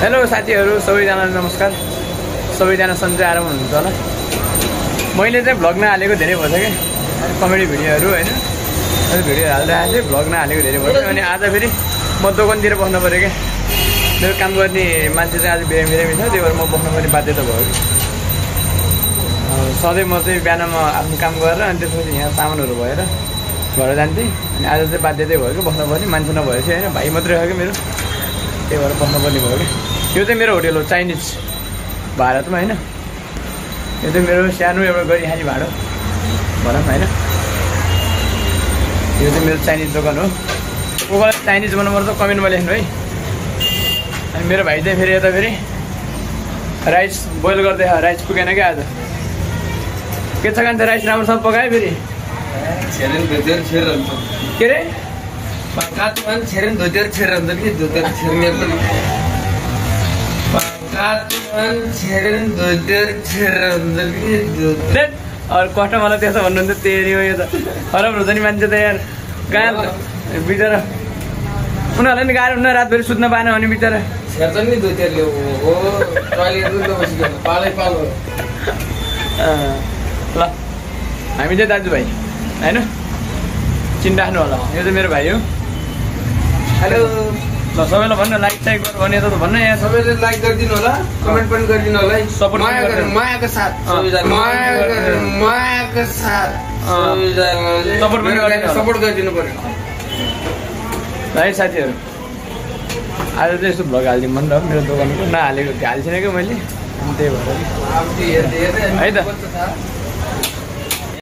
Hello साथीहरू सबैजनालाई नमस्कार। सबैजना सन्चै आराम हुनुहुन्छ होला। मैले चाहिँ भ्लग नहालेको धेरै भएछ क्या, कमेडी भिडियोहरू होइन, भिडियो हालिरहेको थिएँ, भ्लग नहालेको धेरै भयो। अनि आज फेरि म दोकानतिर बस्नु पऱ्यो क्या, मेरो काम गर्ने मान्छे चाहिँ आज बिरामी छ, त्यही भएर म बस्नुपर्ने बाध्यता भयो। सधैँ म चाहिँ बिहानमा आफ्नो काम गरेर अनि त्यसपछि यहाँ सामानहरू भएर घर जान्थेँ, अनि आज चाहिँ बाध्यतै भयो कि बस्नुपर्ने, मान्छे नभएपछि होइन, भाइ मात्रै हो कि मेरो, त्यही भएर बस्नुपर्ने भयो कि। यो चाहिँ मेरो होटेल हो, चाइनिज भारतमा होइन। यो चाहिँ मेरो सानो एउटा गरी खाने भाडो भनौँ होइन। यो चाहिँ मेरो चाइनिज दोकान हो। कोही चाइनिज बनाउनुपर्छ कमेन्टमा लेख्नु है। अनि मेरो भाइ चाहिँ फेरि यता फेरि राइस बोइल गर्दै राइस पुगेन क्या आज। के छ कान्छ राइस राम्रोसँग पकायो फेरि के अरे अरू कस्टमरलाई त्यसो भन्नुहुन्छ, तेरि हो यो त खराब हुन्छ नि मान्छे त यार। कहाँ बिचरा उनीहरूलाई नि गाह्रो हुन्न, रातभरि सुत्न पाएन भने बिचरा ल हामी चाहिँ दाजुभाइ होइन, चिन्राख्नु होला। यो चाहिँ मेरो भाइ हो। हेलो ल सबैलाई भन्नु, लाइक साइक गर्नु भने त भन्नु, यहाँ सबैले लाइक गरिदिनु होला, कमेन्ट पनि गरिदिनु होला है। सपोर्ट मायाको साथ मायाको साथ सपोर्ट गरिदिनु पर्यो है साथीहरू। आज चाहिँ यस्तो भ्लग हालिदिउँ भने त मेरो दोकानको नहालेको हाल्छिनँ क्या मैले, अनि त्यही भएर है त।